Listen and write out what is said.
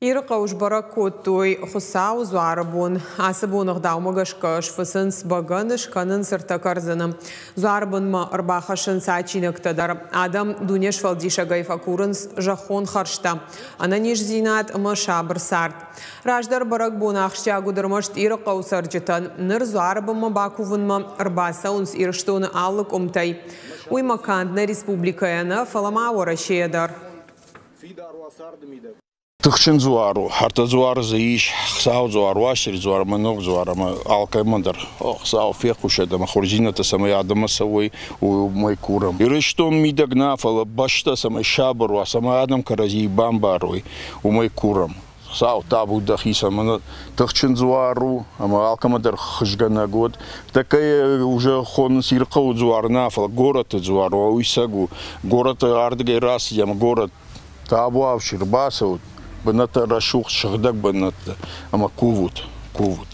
Ирыхъӕуы сбӕрӕг кодтой Хуыцауы дзуары бон. Ацы бон ӕгъдаумӕ гӕсгӕ сфыцынц бӕгӕны, скӕнынц ӕртӕ кӕрдзыны. Дзуары бынмӕ ӕрбахӕссынц адджинӕгтӕ дӕр. Адӕм Дунесфӕлдисӕгӕй фӕкурынц зӕххон хӕрзтӕ, ӕнӕниздзинад ӕмӕ сабыр цард. Раздӕр бӕрӕгбон ахсджиаг уыд ӕрмӕст Ирыхъӕуы цӕрджытӕн. Ныр дзуары бынмӕ бакувынмӕ ӕрбацӕуынц Ирыстоны алы къуымтӕй. Уый ма канд нӕ республикӕйӕ нӕ, фӕлӕ ма Уӕрӕсейӕ дӕр. Тыхджын дзуар у, ӕртӕ дзуары дзы ис, Хуыцауы дзуар, Уастырджи дзуар ӕмӕ Ног дзуар ӕмӕ алкӕмӕн дӕр Хуыцау фехъусӕд ӕмӕ хорздзинӕдтӕ цӕмӕй адӕммӕ цӕуой, уымӕй курӕм. Ирыстон мидӕг нӕ, фӕлӕ бӕстӕ цӕмӕй сабыр уа, цӕмӕй адӕм кӕрӕдзийы бамбарой, уымӕй курӕм. Хуыцау, табу дӕхицӕн, мӕнӕ тыхджын дзуар у ӕмӕ алкӕмӕн дӕр хызгӕнӕг уӕд. Тӕккӕ уже хонынц Ирыхъӕуы дзуар нӕ, фӕлӕ горӕты дзуар, уый цӕг у. Горӕты ардыгӕй рацыди ӕмӕ горӕт Табуафси, ӕрбацӕут, бынӕттӕ рӕсугъд, сыгъдӕг бынӕттӕ ӕмӕ кувут, кувут.